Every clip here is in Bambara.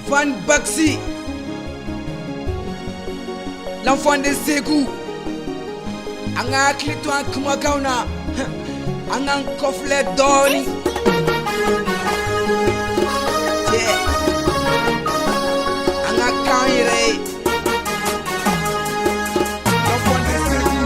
Van Baxi, l'enfant de Ségou. An ka hakili to an kumakanw na, an k'an kɔfilɛ dɔɔni. Yeah. An ka k'an yɛrɛ ye. L'enfant de Ségou.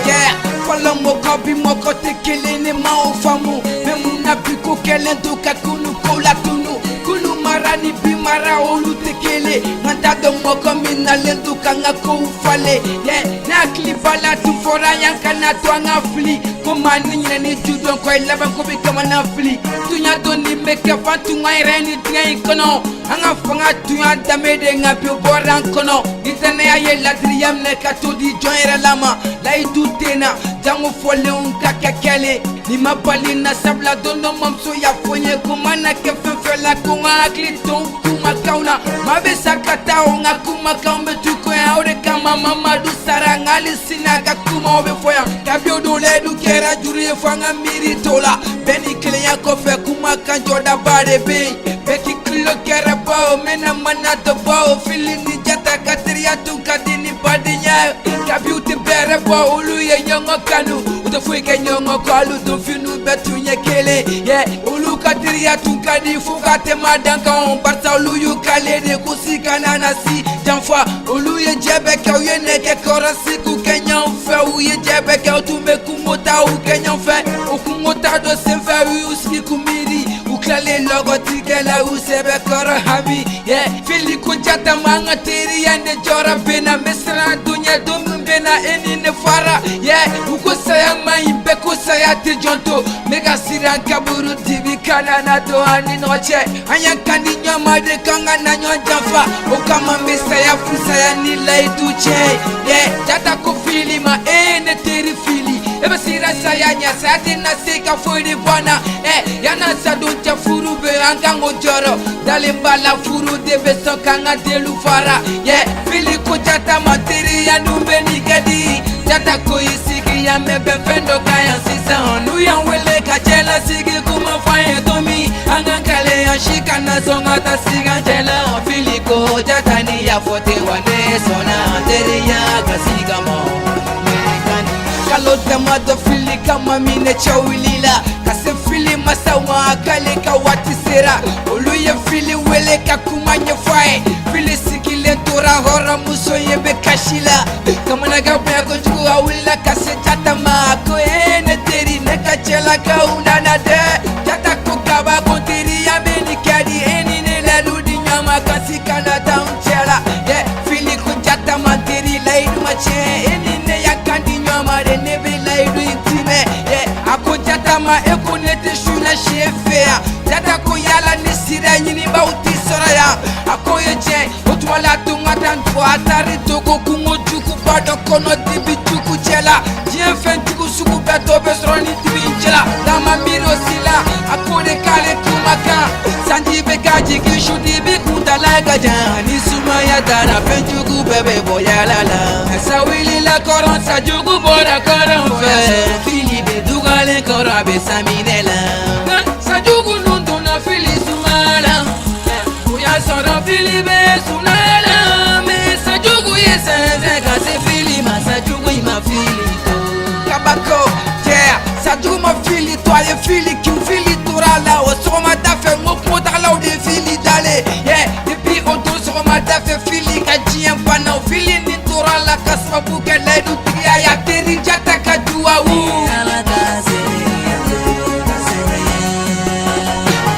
Yeah. Yeah. Fɔlɔ mɔgɔ bi mɔgɔ tɛ kelen ne ma o faamu mɛ mun na bi ko kɛlen to ka kunu ko la tunu kunu mara ni bi mara olu tɛ kelen nka t'a dɔn mɔgɔ min nalen to ka n ka kow falen. Yeah. Ne hakili b'a la tun fɔra yan ka na to an ka fili ko maa ni ɲinɛ ni ju dɔn kɔ i laban ko bɛ kamana fili tun y'a dɔn nin bɛ kɛ fan tun ka yɛrɛ ni diɲɛ in kɔnɔ an ka fanga tun y'an danbe de nka bi o bɔra an kɔnɔ ni danaya ye ladiriya minɛ ka to di jɔn yɛrɛ la ma layidu tɛ na jango fɔlenw ka kɛ kɛlen ni ma bali na sabula don dɔ mamuso y'a fɔ n ye ko mana kɛ fɛn fɛn la ko n ka hakili to n kumakanw na maa bɛ sa ka taa o n ka kumakanw bɛ tu ko yan o de kama Mamadu sara nka hali sini a ka kumaw bɛ fɔ yan kabi o don layidu kɛra juru ye fo an ka miiri t'o la bɛɛ ni kelenya kɔfɛ kumakan jɔdaba de bɛ yen bɛɛ k'i tulo kɛrɛ bɔ o mɛnna mana dɔ bɔ o fili ni jata ka teriya tun ka di ni badenya ye kabi u tɛ bɛrɛ bɔ olu ye ɲɔgɔn kanu u tɛ foyi kɛ ɲɔgɔn kɔ hali donfiniw bɛɛ tun ye kelen ye olu ka teriya tun ka di fo ka tɛmɛ dan kan barisa olu y'u kale de ko si kana na si janfa olu ye jɛ bɛɛ kɛ u ye nɛgɛ kɔrɔsi k'u kɛ ɲɔgɔn fɛ u ye jɛ bɛɛ kɛ u tun bɛ kungo ta u kɛ ɲɔgɔn fɛ o kungo ta dɔ senfɛ u y'u sigi k'u miiri u tilalen lɔgɔtigɛ la u sɛbɛkɔrɔ hami ye fili ko jata ma an ka teriya de jɔra bɛ na n bɛ siran don ɲɛ don min bɛ na e ni ne fara ye u ko saya man ɲi bɛɛ ko saya tɛ jɔn to n bɛ ka siran kaburu dibi kana na don an ni ɲɔgɔn cɛ an y'an kan di ɲɔgɔn ma de k'an ka na ɲɔgɔn janfa o kama n bɛ saya fusaya ni layidu tiɲɛ ye jata ko fili ma e ye ne teri fili e bɛ siran saya ɲɛ saya tɛ na se ka foyi de bɔ an na ɛ yan'a sadon cɛ furu bɛ an kan k'o jɔrɔ dalen b'a la furu de bɛ sɔn k'an ka delu fara yɛ fili ko jata ma teriya dun bɛ nin kɛ di jata ko y'i sigi yan mɛ bɛn fɛn dɔ kan yan sisan n'u y'an wele ka cɛlasigi kuma fɔ an ye don min an ka kale an si kana sɔn ka taa sigan cɛ la fili ko jata ni y'a fɔ ten wa ne sɔnna teriya ka siga ma kalo damadɔ fili kama minɛ cɛ wulila ka se fili masaw ma k'ale ka waati sera olu ye fili wele ka kuma ɲɛfɔ a ye fili sigilen tora hɔrɔnmuso ye bɛ kasi la kamanagan bonya kojugu a wulila ka se jata ma ko ee ne teri ne ka cɛlakaw nana dɛ jata ko kabako teriya bɛ nin kɛ di e ni ne layidu di ɲɔgɔn ma ka si kana taa n cɛ la yɛ fili ko jata ma teri layidu ma tiɲɛ e ni ne y'a kan di ɲɔgɔn ma de ne bɛ layidu in timɛ yɛ a ko jata ma e ko ne tɛ su na si fɛ yan jata ko yala ni sira ɲinibaw tɛ sɔrɔ yan a ko ye tiɲɛ o tuma la tun ka taa ntugu a taari togo kungo juguba dɔ kɔnɔ dibi jugu cɛ la diɲɛ fɛn jugu sugu bɛɛ dɔ bɛ sɔrɔ ni dibi in cɛ la taama miiri o si la a ko de k'ale kumakan sanji bɛ ka jigin su dibi kuntala ka jan ni sumaya taara fɛn jugu bɛɛ bɛ bɔ yaala la sa wulila kɔrɔn sa jugu bɔra kɔrɔn fɛ fili bɛ dugalen kɔrɔ a bɛ saminɛ la sa jugu nun donna fili suma la o y'a sɔrɔ fili bɛ suna la mɛ sa jugu ye sɛnsɛn ka se fili ma sa jugu in ma fili to kabako yeah sa jugu ma fili to a ye fili kin fili tora la o sɔgɔmada fɛ n ko kungotagalaw de fili dalen yeah depuis o don sɔgɔmada fɛ fili ka diɲɛ banna o fili ni tora la ka sababu kɛ layidu tigiya ya teri jata ka duwawu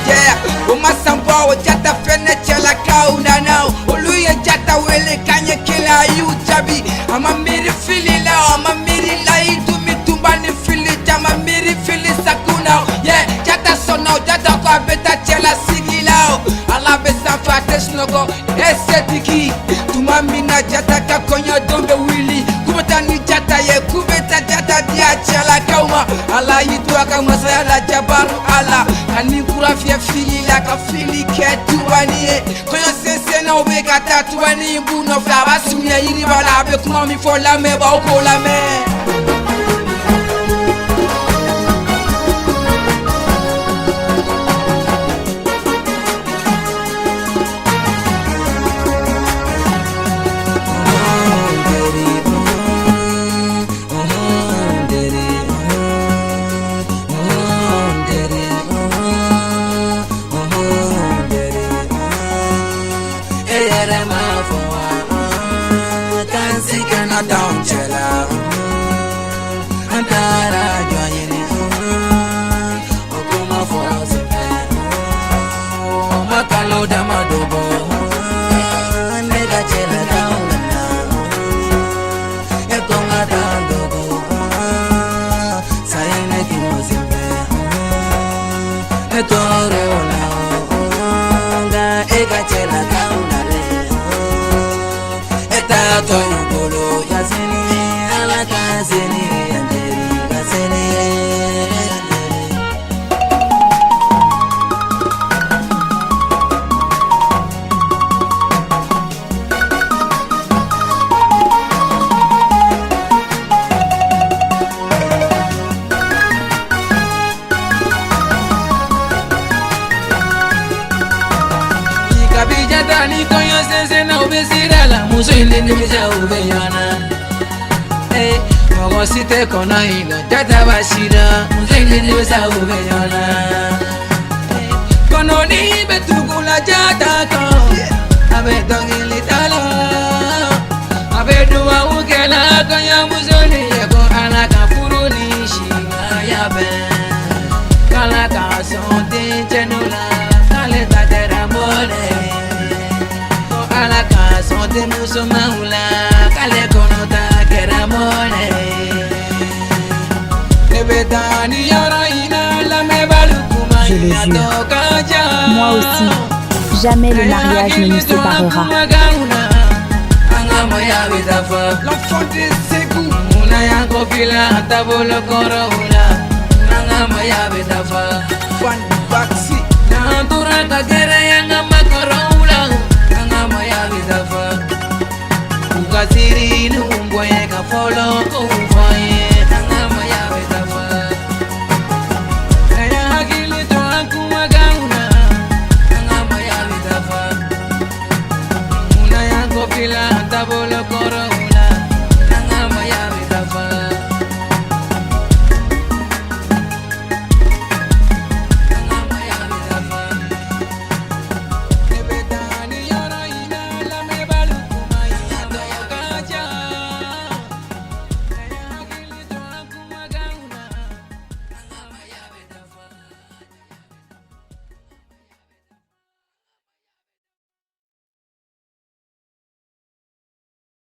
yeah o ma san bɔ o jata fɛnɛ cɛlakaw nana olu ye jata wele k'an ye kelen a y'u jaabi a ma miiri fili la a ma miiri layidu min tun b'a ni fili cɛ a ma miiri fili sakun na yeah jata sɔnna o jata ko a bɛ taa cɛlasigi la o ala bɛ sanfɛ a tɛ sunɔgɔ e setigi tuma min na jata ka kɔɲɔ don bɛ wuli k'u bɛ taa ni jata ye k'u bɛ taa jata di a cɛlakaw ma ala y'i to a ka masaya la jabaru ala ka ni kura fiyɛ fili la ka fili kɛ tubani ye kɔɲɔ sensennaw bɛ ka taa tubani b'u nɔfɛ a b'a surunya yiriba la a bɛ kuma min fɔ lamɛnbaaw k'o lamɛn. Ne tɔɔrɔ la, nka e ka cɛlakaw la dɛ. E t'a tɔ i bolo Yasini, Ala ka sini yan teri ka sini yan teri. Kabijata ni kɔɲɔ sɛnsɛnna, u bɛ sira la, muso in ni nimisa u bɛ ɲɔgɔn na. Eh, mɔgɔ si tɛ kɔnɔ in na, jata b'a si la, muso in ni nimisa u bɛ ɲɔgɔn na. Eh, kɔnɔni bɛ tugu la jata kɔ, a bɛ dɔnkili da la, a bɛ duwawu kɛ la kɔɲɔmuso ni ye ko Ala ka furu ni simaya bɛn, k'Ala ka sɔn dencɛninw la, k'ale ta kɛra mɔnɛ ye, ko Ala ka sɔn denmusomanw la, k'ale kɔnɔ ta kɛra mɔnɛ ye. Ne bɛ taa ni yɔrɔ in na, lamɛnbaliw kuma. Je le jure. Moi aussi, jamais le mariage ne nous séparera. L'enfant de Ségou. Muna y'an kɔfila taabolo kɔrɔw la, n'an ka maya bɛ dafa. Fan.